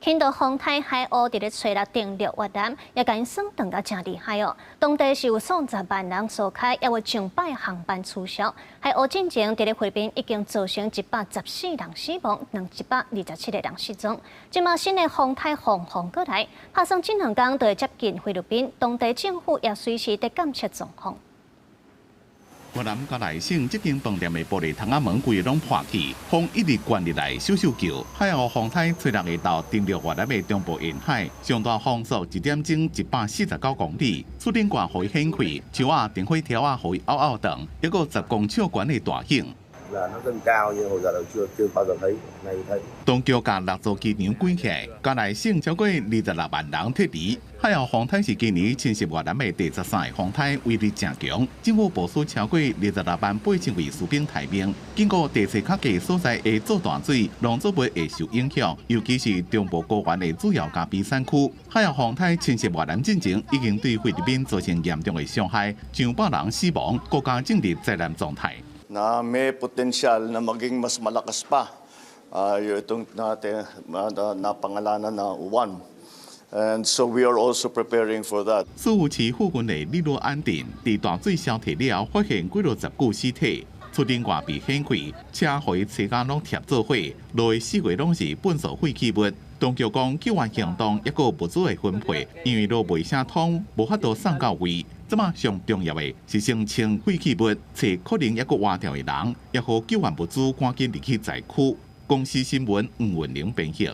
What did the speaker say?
輕度風颱海鷗佇咧初六登陸越南，也共𪜶損斷甲誠厲害哦。當地是有數十萬人疏開，也有上百航班取消。海鷗進前佇咧菲律賓已經造成114人死亡，227個人失蹤。這馬新的風颱鳳凰過來，拍算這兩工就會接近菲律賓，當地政府也隨時佇監測狀況。越南嘉萊省這間飯店的玻璃窗仔門規攏破去，風一直灌入來，咻咻叫。海鷗風颱初六下晝登陸越南的中部沿海，上大風速一點鐘149公里，厝頂蓋予伊掀開，樹仔、電火柱仔予伊拗拗斷，抑閣10公尺懸的大影。 Là nó dâng cao nhưng hồi giờ là chưa chưa bao giờ thấy, nay thấy. 當局共六座機場關起來，嘉萊省超過26萬人撤離。海鷗風颱是今年侵襲越南的第13個風颱，威力誠強。政府部署超過26萬8千位士兵待命，警告地勢較低所在會做大水，農作物會受影響，尤其是中部高原的主要咖啡產區。海鷗風颱侵襲越南進前，已經對菲律賓造成嚴重的傷害，上百人死亡，國家進入災難狀態。 Na may potensyal na maging mas malakas pa yung itong natin na, napangalanan na Uwan. And so we are also preparing for that. 宿霧市附近的里羅安鎮，佇大水消退了後，發現幾落十具屍體，厝頂蓋被掀開，車予伊車甲攏貼做伙，路的四圍攏是糞掃廢棄物。當局講救援行動抑閣物資的分配，因為路袂啥通，無法度送到位。這馬上重要的是先清廢棄物，揣可能抑閣活著的人，也予救援物資趕緊入去災區。公視新聞吳文玲編譯。